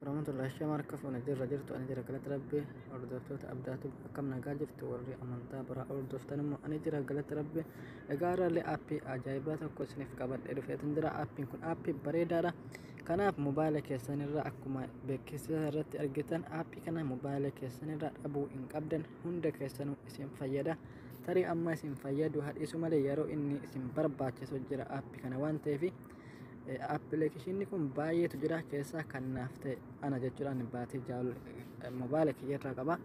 Warahmatullahi shama harka fuune jirra jirtu ani jira galata Rabbi. Hordoftoota Abdaatu, akkam nagaa jirtu? Warri amantaa biraa hordoftan immoo ani jira galata Rabbi. Egaa irraallee aappii ajaa'ibaa tokko isiniif qabadhee dhufeetin jira. Aappiin kun aappii bareedaadha. Kanaaf mobaayila keessanirraa akkuma beeksisa irratti argitan aappii kana mobaayila keessanirraa dhabuu hin qabdan. Hunda keessanuu isin fayyada. Tarii amma isin fayyadu hadhiisu malee yeroo inni isin barbaachisu jira aappii kana waan ta'eef. Appilikeeshinni kun baay'eetu jira, keessaa kan naaf ta'e ana jechuudhaan baatee jaalu mobaayila kiyyarraa qaba.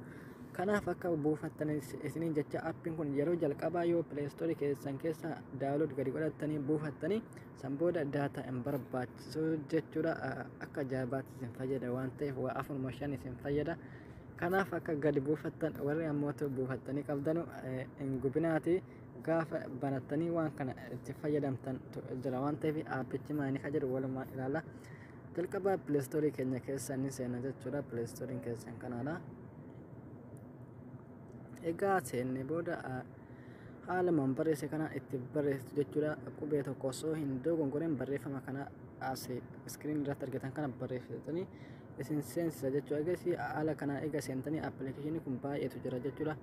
Kanaaf akka buufattan isiniin jecha, aappiin kun yeroo jalqabaa yoo Play Store keessan keessa download gadi godhattanii buufattanii, san booda data hin barbaachisu jechuudha. Akka ajaa'ibaatti isin fayyada waan ta'eef waa afuruma shan isin fayyada. Kanaaf akka gadi buufattan, warri ammoo buufattanii qabdanu hin gubinaati. Gaafa banattanii waan kana itti fayyadamtan jira waan ta'eef, aappichi maali ka jedhu walumaan ilaala. Jalqaba Play Store keenya keessa ni seena jechuudha. Play Storeiin keessan kanaadha. Egaa seenne booda haala man barreesse kana itti barreessitu jechuudha. Qubee tokko osoo hin dogongorin barreeffama kana as screen irratti argatan kana barreessitanii isin seensisa jechuudha. Egaa haala kana egaa seentanii appilikeeshinii kun baay'eetu jira jechuudha.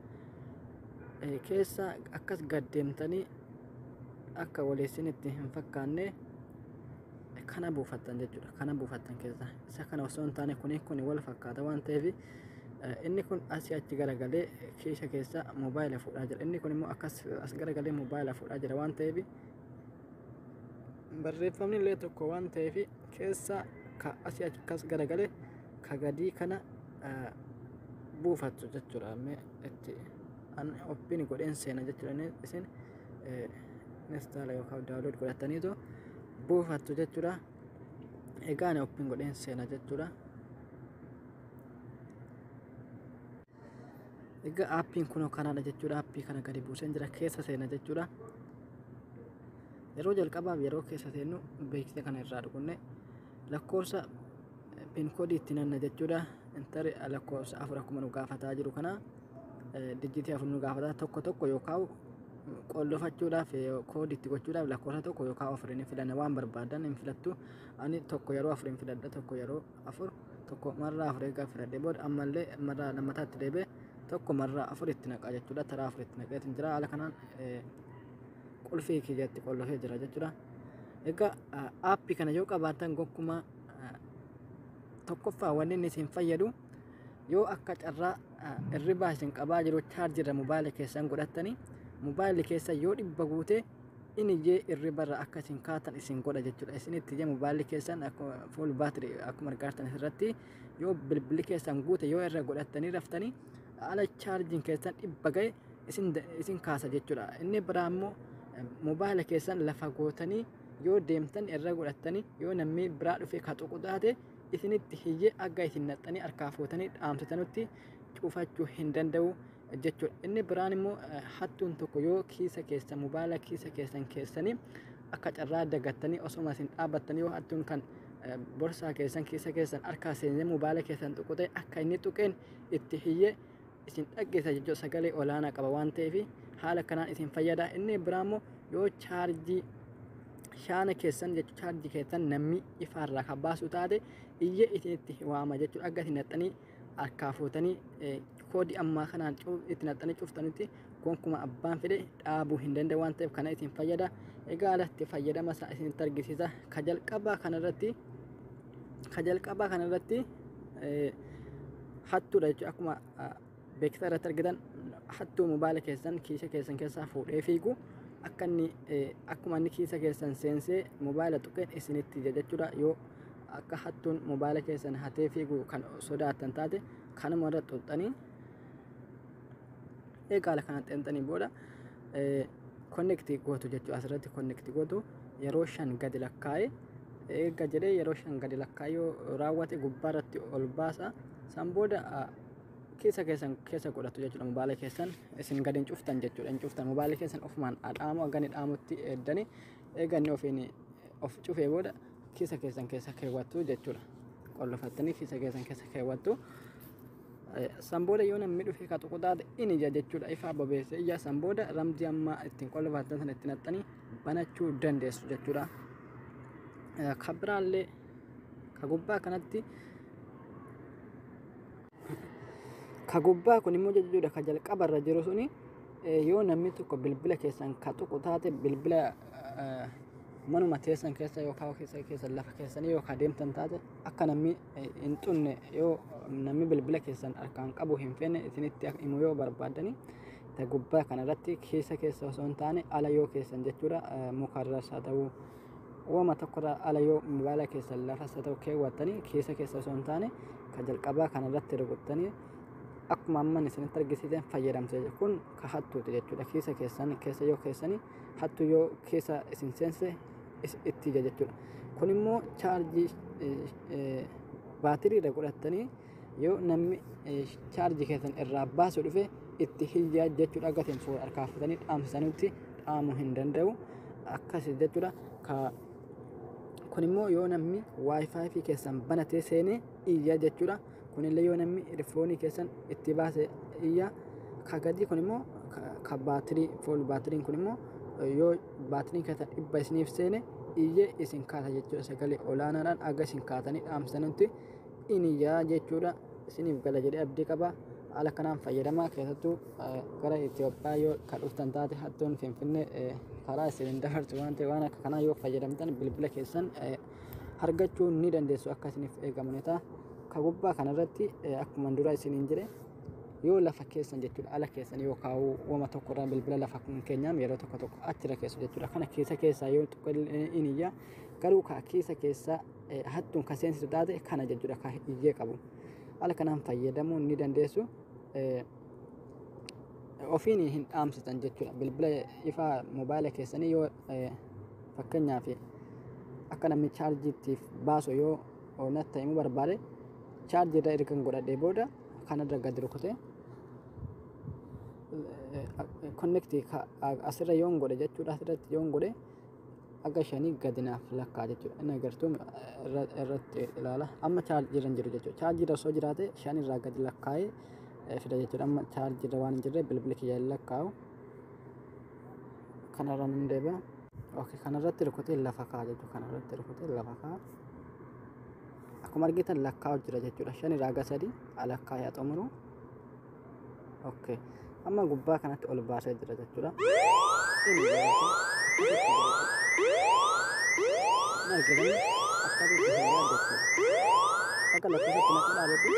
Keessa akkas gaddeemtanii akka waliisinitti hin fakkaanne kana buufattan jechuudha. Kana buufattan keessa isa kana osoo hin taane kuni wal fakkaata waan ta'eef, inni kun asii achi garagalee kiisha keessa mobaayila fuudhaa jira. Inni kun immoo akkas as garagalee mobaayila fuudhaa jira waan ta'eef, barreeffamni illee tokko waan ta'eef, keessa ka asii achi akkas garagalee ka gadii kana buufattu jechuudha. Mee itti an open godheen seena jechuudha. Isin install yookaan download godhataniitu buufattu jechuudha. Egaa ani open godheen seena jechuudha. Egaa aappiin kun kanaadha jechuudha. Aappii kana gadi buuseen jira, keessa seena jechuudha. Yeroo jalqabaaf yeroo keessa seennu beeksisa kana irraa dhugunne lakkoofsa pin koodii itti nanna jechuudha. Enter lakkoofsa afur akkuma nu gaafataa jiru kana dijitii afur nu gaafataa. Tokko tokko yookaan qollofachuudhaaf, koodii itti gochuudhaaf lakkoofsa tokko yookaan afur ni filanna, waan barbaadan hin filattu. Ani tokko yeroo afur hin filadha, tokko yeroo afur, tokko marraa afur. Egaa filadhee booda ammallee marraa lammataatti deebi'ee tokko marraa afur itti naqa jechuudha. Taraa afur itti naqeetiin jira. Haala kanaan qulfii kiyyatti qollofee jira jechuudha. Egaa aappii kana yoo qabaatan gonkumaa tokkoffaa wanni inni isin fayyadu, yoo akka carraa irribaa isin qabaa jiru chaarjirra mobaayila keessan godhattanii, mobaayilli keessa yoo 100 guute, inni jee irribarra akka isin kaatan isin godha jechuudha. Isinitti jee mobaayilli keessan full battery akkuma argaatan asirratti, yoo bilbilli keessan guute, yoo irra godhattanii raftanii haala chaarjiin keessan 100 ga'e isin kaasa jechuudha. Inni biraa immoo mobaayila keessan lafa gootanii yoo deemtan, irra godhattanii yoo namni biraa dhufe ka tuqu taate, isinitti hiyyee akka isin naxxanii harkaa fuutanii dhaamsitanutti cufachuu hin danda'u jechuudha. Inni biraan immoo hattuun tokko yoo kiisa keessa mobaayila kiisa keessan keessanii akka carraa dagattanii osoma isin dhaabbattanii yoo hattuun kan borsaa keessan kiisa keessan harkaa seenee mobaayila keessan tuqu ta'e, akka inni tuqeen itti hiyyee isin dhaggeessa jechuudha. Sagalee olaanaa qaba waan ta'eef haala kanaan isin fayyada. Inni biraa immoo yoo chaarjii shaana keessan jechuun chaarjii keessan namni ifaarraa kan baasu taate, iyyee isinitti waama jechuudha. Akka isin naxxanii harkaa fuutanii koodii ammaa kanaan itti naxxanii cuftanitti gonkuma abbaan fedhe dhaabuu hin danda'u waan ta'eef kana isin fayyada. Egaa alatti fayyadama isaa isinitti argisiisa. Ka jalqabaa kanarratti hattuudha jechuudha. Akkuma beeksisa irratti argitan hattuu mobaayila keessan kiisa keessan keessaa fuudhee fiigu akka inni akkuma inni kiisa keessan seensee mobaayila tuqeen isinitti ija jechuudha. Yoo akka hattuun mobaayila keessan hatee fiigu kan sodaattan taate, kanuma irra xuxxanii, egaa haala kana xeenxanii booda connect gootu jechuudha. Asirratti connect gootu. Yeroo shan gadi lakkaa'e eega jedhee, yeroo shan gadi lakkaa'e yoo raawwate gubbaarratti ol baasa. San booda keessa keessan keessa godhatu jechuudha. Mobaayila keessan isin gadi hin cuftan jechuudha. Hin cuftan, mobaayila keessan ofumaan dhaamu hanga inni dhaamutti eeddanii, eega inni ofiin of cufee booda keessa keessan keessa keewwattu jechuudha. Qollofattanii keessa keessan keessa keewwattu. San booda yoo namni dhufee ka tuqu taate inni ija jechuudha. Ifaa bobeesse ija. San booda ramdii amma ittiin qollofattan sana itti naxxanii banachuu dandeessu jechuudha. Ka biraallee ka gubbaa kanatti Ka gubbaa kun immoo jechuudha ka jalqabarra jiru suni yoo namni tokko bilbila keessan ka tuqu taate, bilbila manuma teessan keessa yookaan keessa keessa lafa keessanii yookaan deemtan taate, akka namni hin xunne, yoo namni bilbila keessan harkaan qabu hin feene isinitti himu yoo barbaaddani, ta gubbaa kanarratti keessa keessa osoo hin taane ala yoo keessan jechuudha, mukarras haa ta'u, uumama tokkorraa ala yoo mobaayila keessan lafas haa ta'u keewwattanii, keessa keessa osoo hin taane ka jalqabaa kanarratti rukuttanii akkuma amman isinitti argisiisan fayyadamte. Kun ka hattuuti jechuudha. Keessa keessan keessa yoo keessanii hattuu yoo keessa isin seense itti ija jechuudha. Kun immoo chaarjii baatirii irra godhattanii yoo namni chaarjii keessan irraa baasu dhufe itti hiyyaa jechuudha. Gatiin fuula harkaa fudhatanii dhaamsisanitti dhaamuu hin danda'u akkas jechuudha. Ka kun immoo yoo namni WiFi keessan banatee seenee iyya jechuudha. Kunillee yoo namni earphone keessan itti baase iyya. Ka gadii kun immoo ka baatirii full baatiriin kun immoo yoo baatiriin keessan 100 isiniif seene iyyee isin kaasa jechuudha. Sagalee olaanaadhaan aga isin kaatanii dhaamsanitti in iyyaa jechuudha. Isiniif gala jedhee abdii qaba. Haala kanaan fayyadamaa. Keessattuu gara Itoophiyaa yoo ka dhuftan taate, hattuun Finfinnee karaa isin hin dabartu waan ta'e, waan akka kanaa yoo fayyadamtan bilbila keessan argachuu ni dandeessu, akka isiniif eegamu ni ta'a. Ka gubbaa kanarratti akkuma dura isiniin jedhe, yoo lafa keessan jechuudha, ala keessan yookaan uumama tokkorraa bilbila lafa keenyaam yeroo tokko tokko achirra keessu jechuudha. Kana keessa keessaa yoo tokko in iyya, garuu ka keessa keessa hattuun ka seensisu taate kana jechuudha ka iyyee qabu. Haala kanaan fayyadamuu ni dandeessu. Ofiin hin dhaamsitan jechuudha. Bilbila ifaa mobaayila keessanii yoo fakkeenyaaf akka namni chaarjiittiif baasu yoo natti himuu barbaade, chaarjii irra erga godhadhee booda kanarra gadi rukutee connect asirra yoon godhe jechuudha. Asirratti yoon godhe aga 5 gadi naaf lakkaa jechuudha. Inni agartuu irratti ilaala. Amma chaarjii irra hin jiru jechuudha. Chaarjii irra osoo jiraate 5 irraa gadi lakkaa'ee fida jechuudha. Amma chaarjii irra waan hin jirre bilbilli kiyya hin lakkaa'u. Kanarra nan deebi'a. Okay, kanarratti rukutee lafa kaa'a jechuudha. Kanarratti rukutee lafa kaa'a. Akkuma argitan lakkaa'u jira jechuudha. 5 irraa aga 3 lakkaa'ee haa xumuru. Okay. Amma gubbaa kanatti ol baasee jira jechuudha. Inni argitanii akkasitti hiriyaa jechuudha. Akka lakkoofsa itti naqee dhaabatu,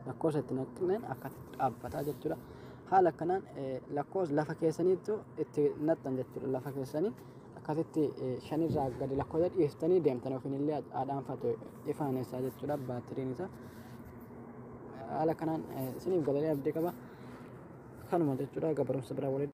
lakkoofsa itti naqneen akkasitti dhaabbataa jechuudha. Haala kanaan lakkoofsa lafa keessaniitu itti naqxan jechuudha. Lafa keessanii akkasitti 5rraa gadi lakkoofsa dhiyeessitanii deemtan ofiinillee haadhaanfatu ifaan isaa jechuudha baatiriin isaa. Haala kanaan isiniif galee abdii qaba. Kanuma jechuudha, barumsa biraa waliin.